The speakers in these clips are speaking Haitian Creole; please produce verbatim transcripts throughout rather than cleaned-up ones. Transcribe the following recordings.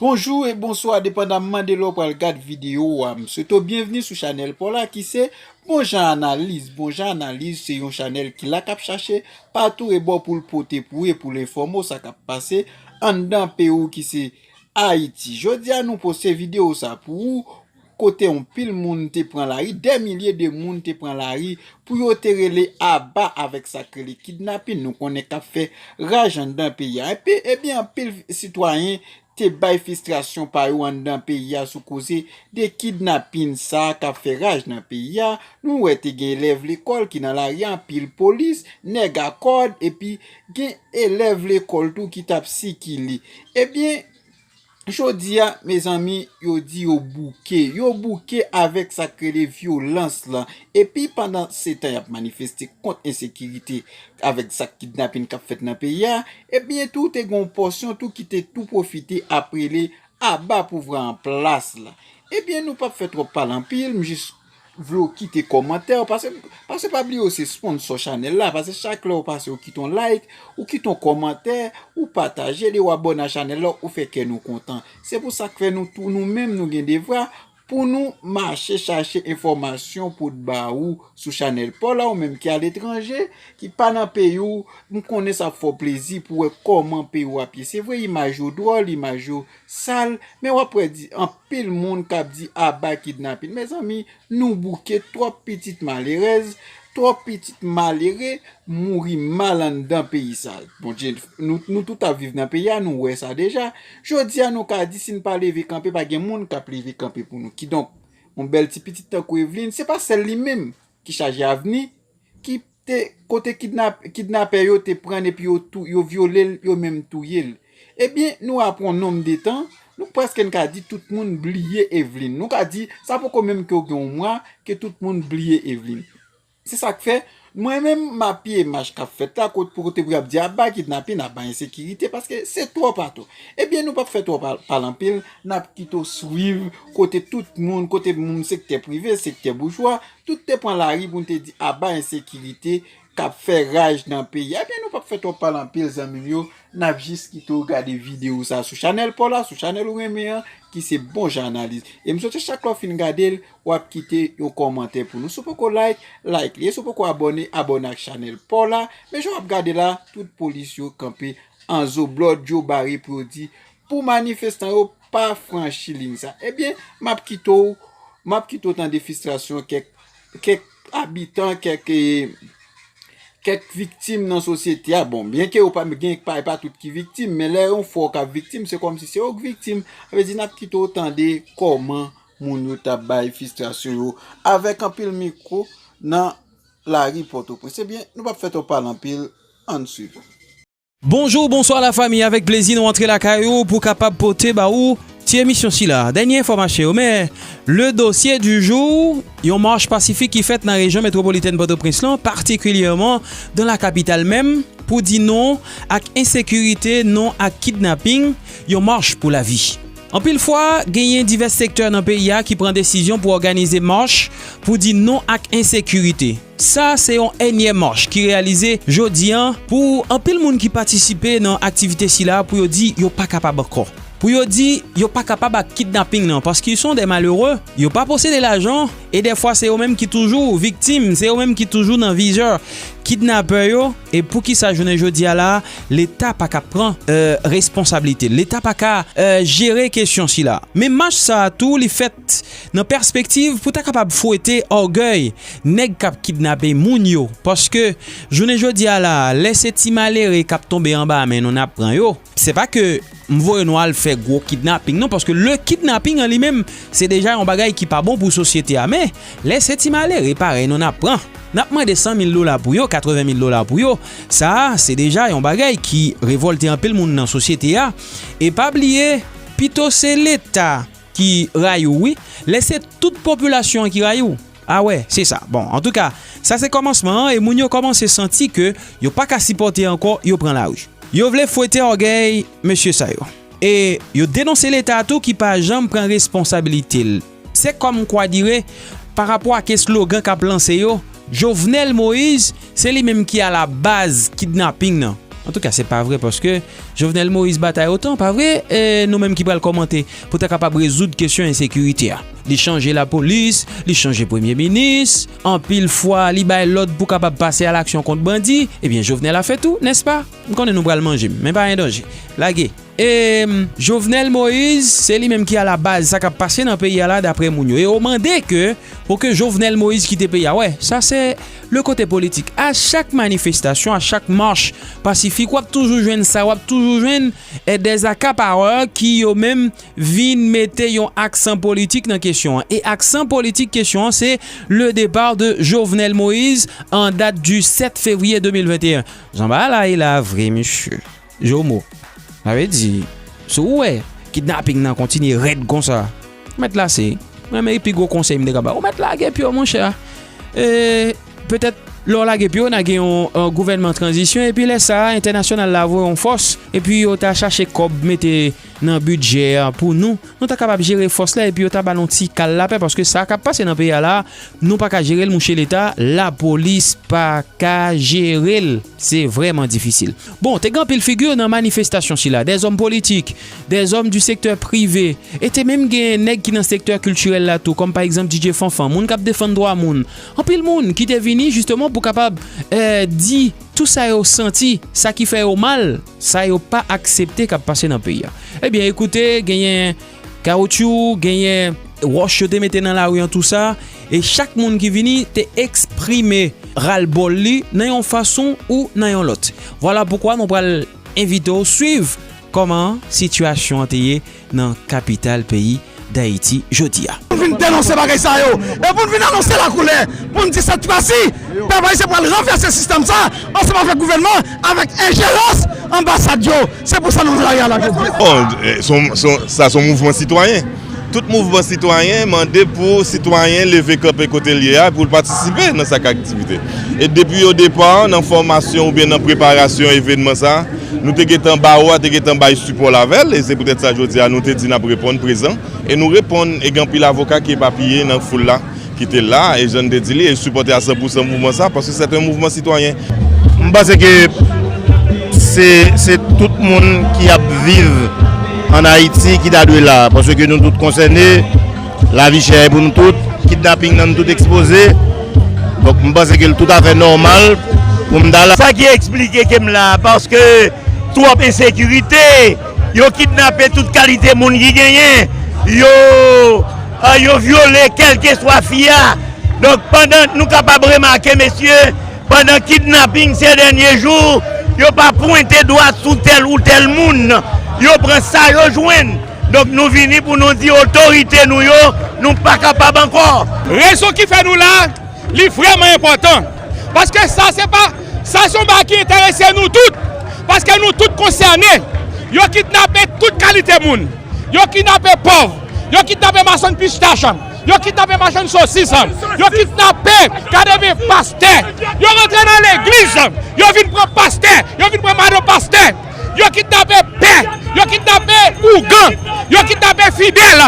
Bonjou e bonswa, depandamman de lè w pral gad videyo a. M swete w byenvni sou chanèl pa w la ki se Bon Jan Analiz. Bon Jan Analiz se yon chanèl ki la k ap chache pa tou rebò pou l pote pou w e pou l enfòme w sa k ap pase anndan peyi w ki se Ayiti. Jodi a nou poste videyo sa pou ou, kote yon pil moun te pran lari, dè milye de moun te pran lari pou yo te rele aba avèk sa k rele kidnapin nou konnen k ap fè raj anndan peyi a. Epi, ebyen, anpil sitwayen te bay fistrasyon pa yo anndan peyi a sou koze de kidnapin sa k ap fè raj nan peyi a. Nou wè te gen elèv lekòl ki nan lari a, anpil polis, nèg a kòd, epi gen elèv lekòl tou ki t ap sikile. Ebyen, jodi a, mezanmi, yo di yo bouke. Yo bouke avèk sa k rele vyolans lan. Epi pandan se tan y ap manifeste kont ensekirite avèk zak kidnapin k ap fèt nan peyi a, ebyen tou te gen yon pòsyon tou ki te tou pwofite ap rele aba pouvwa an plas la. Ebyen nou p ap fè twòp pale anpil, m jis vle w kite kòmantè w, pase, pase pa bliye w se sponsò chanèl la, pase chak lè w pase w kite yon like, ou kite yon kòmantè, ou pataje li, ou abòne a chanèl la, ou fè kè nou kontan. Se pou sa k fè nou tou, nou menm nou gen devwa pou nou mache chache enfòmasyon pou t ba ou sou chanèl pa w la, ou menm ki aletranje, ki pa nan peyi w, m konnen sa ap fè w plezi pou w wè kòman peyi w ap ye. Se vre, imaj yo dwòl, imaj yo sal, men w ap wè di, anpil moun k ap di aba kidnapin. Mezanmi, nou bouke, twòp pitit malerèz, twòp pitit malere mouri mal anndan peyi sa. Bondye, nou, nou tout ap viv nan peyi a, nou wè sa deja. Jodi a, nou ka di, si n pa leve kanpe, pa gen moun k ap leve kanpe pou nou. Kidonk, yon bèl ti pitit tankou Evlin, se pa sèl li menm ki chaje avni, ki te, kote kidnap, kidnapè yo te pran l epi yo tou, yo vyole l, yo menm touye l. Ebyen, nou aprann yon nonm de tan, nou prèske n ka di tout moun bliye Evlin. Nou ka di, sa poko menm ke gen yon mwa ke tout moun bliye Evlin. Se sa k fè, mwen menm, m apiye mach k ap fèt la, kot, pou kote pou y ap di aba kidnapin, aba ensekirite, paske se twòp atò. Ebyen, nou p ap fè twòp pal-, pale anpil, n ap kite w swiv kote tout moun, kote moun sektè prive, sektè boujwa, tout te pran lari pou n te di aba ensekirite k ap fè raj nan peyi a. Ebyen, nou p ap fè twòp pale anpil, zanmi m yo, n ap jis kite w gade videyo sa sou chanèl pa w la, sou chanèl ou renmen an, ki se Bon Jan Analiz. E m swete chak lè w fin gade l, w ap kite yon kòmantè pou nou. Si w poko like, like li. E si w poko abòne, abòne ak chanèl pa w la. Men jan w ap gade la, tout polis yo kanpe an zo blòd yo bare pou yo di, pou manifestan yo pa franchi liy sa. Ebyen, m ap kite w, m ap kite w tande fistrasyon kèk, kèk abitan, kèk, eh, kèk viktim nan sosyete a. Bon, byen ke yo pa gen, pa, pa tout ki viktim, men lè yon fwa w k ap viktim, se kòmsi se yo k viktim. Sa vle di, n ap kite w tande kòman moun yo t ap bay fistrasyon yo avèk anpil mikwo nan lari Pòtoprens. Ebyen, nou p ap fè twòp pale anpil, ann swiv. Bonjou, bonswa lafanmi, avèk plezi nou antre lakay ou pou kapab pote ba ou ti emisyon sila. Dènye enfòmasyon yo, men le dossier du jour, yon mach pasifik ki fèt nan rejyon metwopolitèn Pòtoprens lan, patikilyèman dan la kapital menm, pou di non ak ensekirite, non ak kidnaping, yon mach pou lavi. Anpil fwa, genyen divès sektè nan peyi a ki pran desizyon pou òganize mach pou di non ak ensekirite. Sa se yon ènyèm mach ki reyalize jodi a pou anpil moun ki patisipe nan aktivite sila pou yo di yo pa kapab ankò. Pou yo di yo pa kapab ak kidnaping nan, paske se de malere, yo pa posede lajan, e dèfwa se yo menm ki toujou viktim, se yo menm ki toujou nan vizè kidnapè yo. E poukisa jounen jodi a la, Leta pa ka pran, euh, responsablite l? Leta pa ka, euh, jere kesyon sila. Men mach sa a tou, li fèt nan pèspektiv pou ta kapab fwete ògèy nèg k ap kidnape moun yo. Paske, jounen jodi a la, lè se ti malere k ap tonbe anba men nou n ap pran yo, se pa ke m voye nou al fè gwo kidnaping non, paske le kidnaping an li menm, se deja yon bagay ki pa bon pou sosyete a. Men, lè se ti malere parèy nou n ap pran, n ap mande san mil dola pou yo, katreven mil dola pou yo, sa a, se deja yon bagay ki revòlte anpil moun nan sosyete a. E pa bliye, pito se Leta ki rayi w, wi. Lè se tout popilasyon an ki rayi w. A wè, se sa. Bon, antouka, sa se kòmansman an, e moun yo kòmanse santi ke yo pa ka sipòte ankò, yo pran lari. Yo vle fwete ògèy mesye sa yo. E yo denonse Leta tou ki pa janm pran responsabilite l. Se kòm kwa dire, pa rapò ak eslogan k ap lanse yo, Jovenel Moïse, se li menm ki alabaz kidnaping nan. Antouka, se pa vre paske Jovenel Moïse batay otan, pa vre? E nou menm ki pral kòmante pou ta kapab rezoud kesyon ensekirite a. Li chanje lapolis, li chanje premye minis, anpil fwa li bay lòd pou kapab pase a laksyon kont bandi. Ebyen, Jovenel a fè tou, nèspa? M konnen nou pral manje m, men pa gen danje. Lage. E Jovenel Moïse, se li menm ki alabaz sa k ap pase nan peyi a la, daprè moun yo. E yo mande ke, pou ke Jovenel Moïse kite peyi a. Wè, sa se le kote politik. A chak manifestasyon, a chak mach pasifik, w ap toujou jwenn sa, w ap toujou jwenn, e, des accapareurs ki yo menm vin mete yon aksan politik nan kesyon an. E aksan politik kesyon an, se le départ de Jovenel Moïse en date du sept février deux mille vingt et un. Jan bagay la ye la vre, mesye. Jomo. Sa vle di, si w wè kidnaping nan kontinye rèd konsa, ou mèt lase. Mwen, men pi gwo konsèy m te ka ba w, ou mèt lage pye w, monchè. E, petèt, lè w lage pye w, n a gen yon, yon gouvènman tranzisyon, epi lè sa a, entènasyonal la voye yon fòs, epi yo ta chache kòb mete nan bidjè a pou nou, nou ta kapab jere fòs la, epi yo ta ba nou ti kal lapè, paske sa k ap pase nan peyi a la, nou pa ka jere l, mouche Leta, lapolis pa ka jere l. Se vrèman difisil. Bon, te gen anpil figi nan manifestasyon sila, des hommes politiques, des hommes du secteur privé, e te menm gen nèg ki nan sektè kiltirèl la tou, kòm pa egzanp D J Fanfan, moun k ap defann dwa moun. Anpil moun ki te vini jisteman pou kapab, eh, di tou sa yo santi, sa ki fè yo mal, sa yo pa aksepte k ap pase nan peyi a. Ebyen, ekoute, genyen kawotchou, genyen wòch yo te mete nan lari an, tou sa, e chak moun ki vini te eksprime ralbòl li nan yon fason ou nan yon lòt. Vwala poukwa nou pral envite w swiv kòman sitiyasyon an te ye nan kapital peyi Dayiti jodi a. Pou n vin denonse bagay sa yo, e pou n vin anonse lakoulè, pou n di sèt fwa si, pèp ayisyen pral ranvèse sistèm sa, ansanm avèk gouvènman, avèk enjerans anbasad yo. Se pou sa nou nan lari a la jodi a. Bon, eh, se yon, se yon, sa se yon mouvman sitwayen. Tout mouvman sitwayen mande pou sitwayen leve kanpe kote l ye a, pou l patisipe nan sa k aktivite. E depi o depa, nan fòmasyon oubyen nan preparasyon evènman sa, nou te gentan ba w a, te gentan bay sipò l avè l, e se poutèt sa jodi a nou te di n ap reponn prezan, e nou reponn, e gen anpil avoka ki epapiye nan foul la, ki te la, e jan n te di li, e sipòte a san pou san mouvman sa, paske se te yon mouvman sitwayen. M panse ke se, se tout moun ki ap viv ann Ayiti ki ta dwe la, paske nou tout konsène, lavi chè pou nou tout, kidnaping nan nou tout ekspoze. Donk, m panse ke l toutafè nòmal pou m ta la. Sa ki eksplike ke m la, paske twòp ensekirite, yo kidnape tout kalite moun ki genyen, yo, ah, yo vyole kèlkeswa fi a. Donk, pandan nou kapab remake, mesye, pandan kidnaping se dènye jou, yo pa pwente dwa sou tèl ou tèl moun. Yo pran sa yo jwenn. Donk, nou vini pou nou di otorite nou yo, nou pa kapab ankò. Rezon ki fè nou la, li vrèman enpòtan. Paske sa se pa, sa se yon bagay ki enterese nou tout. Paske nou tout konsène. Yo kidnape tout kalite moun. Yo kidnape pòv. Yo kidnape machann pistach. Yo kidnape machann sosis. Yo kidnape, gade byen, pastè. Yo rantre nan legliz. Yo vin pran pastè. Yo vin pran madan pastè. Yo kidnape pè. Yo kidnape ougan. Yo kidnape fidèl.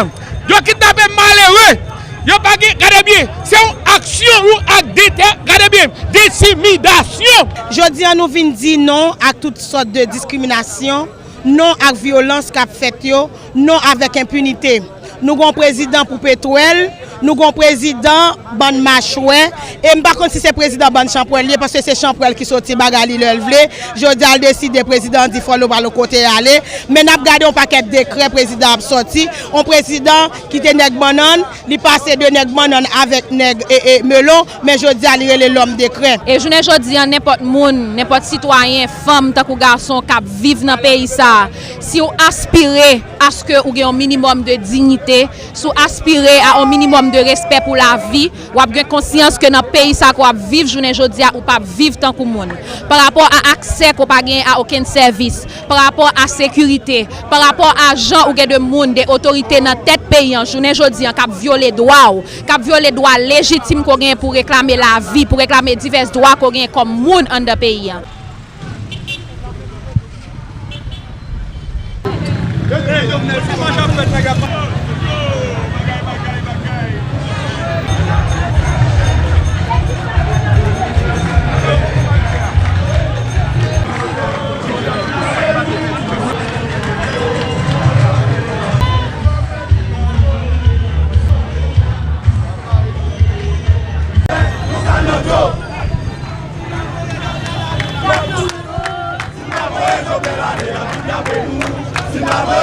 Yo kidnape malere. Yo pa gen, gade byen, se yon aksyon, yon ak dete, gade byen, dentimidasyon. Jodi a, nou vin di non ak tout sòt de diskriminasyon, non ak vyolans k ap fèt yo, non avèk enpinite. Nou gon prezidan pou petwèl, nou gon prezidan bann machwè, e m pa konn si se prezidan bann chanpwèl li ye, paske se chanpwèl ki soti bagay li lè l vle, jodi a l deside prezidan an di fò l pral yon kote ale, men n ap gade yon pakèt dekrè prezidan ap sòti, yon prezidan ki te nèg bannann, li pase de nèg bannann avèk nèg, e, e, melon, men jodi a li rele lòm dekrè. E jounen jodi a, nenpòt moun, nenpòt sitwayen, fanm tankou gason k ap viv nan peyi sa a, si w aspire aske ou gen yon minimòm de diyite, si w aspire a yon minimòm de respè pou lavi, w ap gen konsyans ke nan peyi sa ke w ap viv jounen jodi a, ou p ap viv tankou moun. Pa rapò a aksè ke w pa genyen a okenn sèvis, pa rapò a sekirite, pa rapò a jan ou gen de moun, de otorite nan tèt peyi an, jounen jodi an, k ap vyole dwa w, k ap vyole dwa lejitim ke w genyen pou w reklame lavi, pou w reklame divès dwa ke w genyen kòm moun anndan peyi an.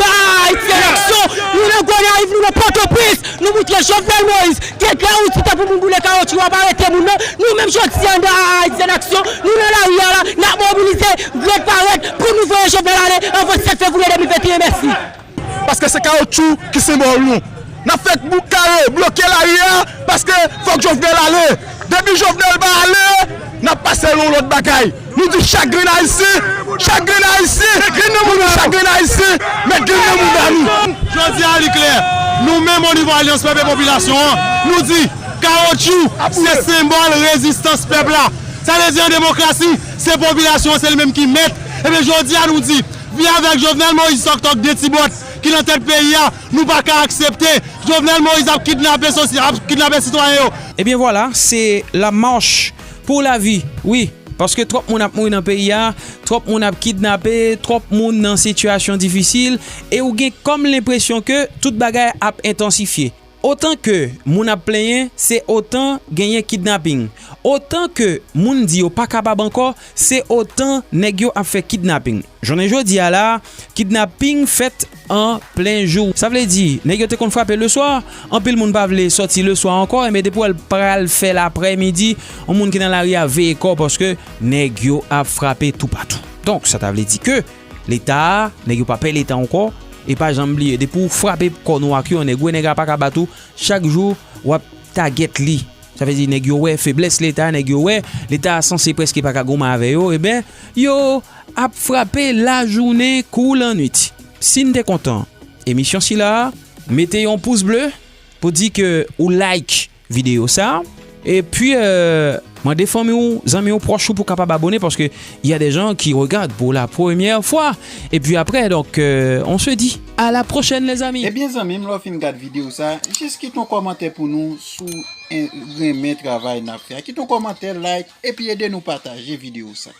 Ayiti an aksyon, nou nan Gonayiv, nou nan Pòtoprens, nou moutre Jovenel Moïse, gen de la ou ti tan pou moun boule kawotchou, w ap arete moun nan. Nou menm jodi a, anndan Ayiti an aksyon, nou nan lari a la, n ap mobilize, Grand Parade, pou nou voye Jovenel ale anvan sèt fevriye de mil venteyen. Mèsi. Paske se kawotchou ki senbòl nou. N ap fè bouk kare, bloke lari a, paske fòk Jovenel ale. Depi Jovenel pa ale, n ap pase yon lòt bagay. Nou di chak grenn Ayisyen, chak grenn Ayisyen, nou di chak grenn Ayisyen, met grenn nan mouda nou. Jodi a li klè, nou menm onivo Alyans Pèp e Popilasyon an, nou di kawotchou se senbòl rezistans pèp la. Sa vle di an demokrasi, se popilasyon an, se li menm ki mèt. Ebyen jodi a nou di, vi avèk Jovenel Moïse Tòktòk de Tibòt ki nan tèt peyi a, nou pa ka aksepte. Jovenel Moïse ap kidnape sosi-, ap kidnape sitwayen yo. Ebyen vwala, se la mach pou lavi, wi. Paske twòp moun ap mouri nan peyi a, twòp moun ap kidnape, twòp moun nan sitiyasyon difisil, e ou gen kòm lenpresyon ke tout bagay ap entansifye. Otan ke moun ap plenyen, se otan genyen kidnaping. Otan ke moun di yo pa kapab ankò, se otan nèg yo ap fè kidnaping. Jounen jodi a la, kidnaping fèt an plen jou. Sa vle di, nèg yo te konn frape leswa, anpil moun pa vle sòti leswa ankò, enben depi w wè l pral fè l aprèmidi, yon moun ki nan lari a veye kò paske nèg yo ap frape toupatou. Donk, sa ta vle di ke Leta a, nèg yo pa pè Leta ankò, e pa janm bliye, depi w frape kò nou ak yon nèg, gwo nèg la pa ka bat ou, chak jou w ap tagèt li. Sa vle di nèg yo wè feblès Leta, nèg yo wè Leta a sanse prèske pa ka goumen avè yo, enben, yo ap frape lajounen kou lannwit. Si n te kontan emisyon sila a, mete yon pous ble pou di ke ou like videyo sa. Epi, euh, mande fanmi w, zanmi w, pwòch ou pou kapab abone, paske y a des gens qui regardent pour la première fois. Epi apre, donk, euh, on se dit à la prochaine, les amis. Ebyen, zanmi m, lè w fin gad videyo sa, jis kite yon kòmantè pou nou si w en- renmen travay n ap fè a. Kite yon kòmantè, like, epi ede nou pataje videyo sa.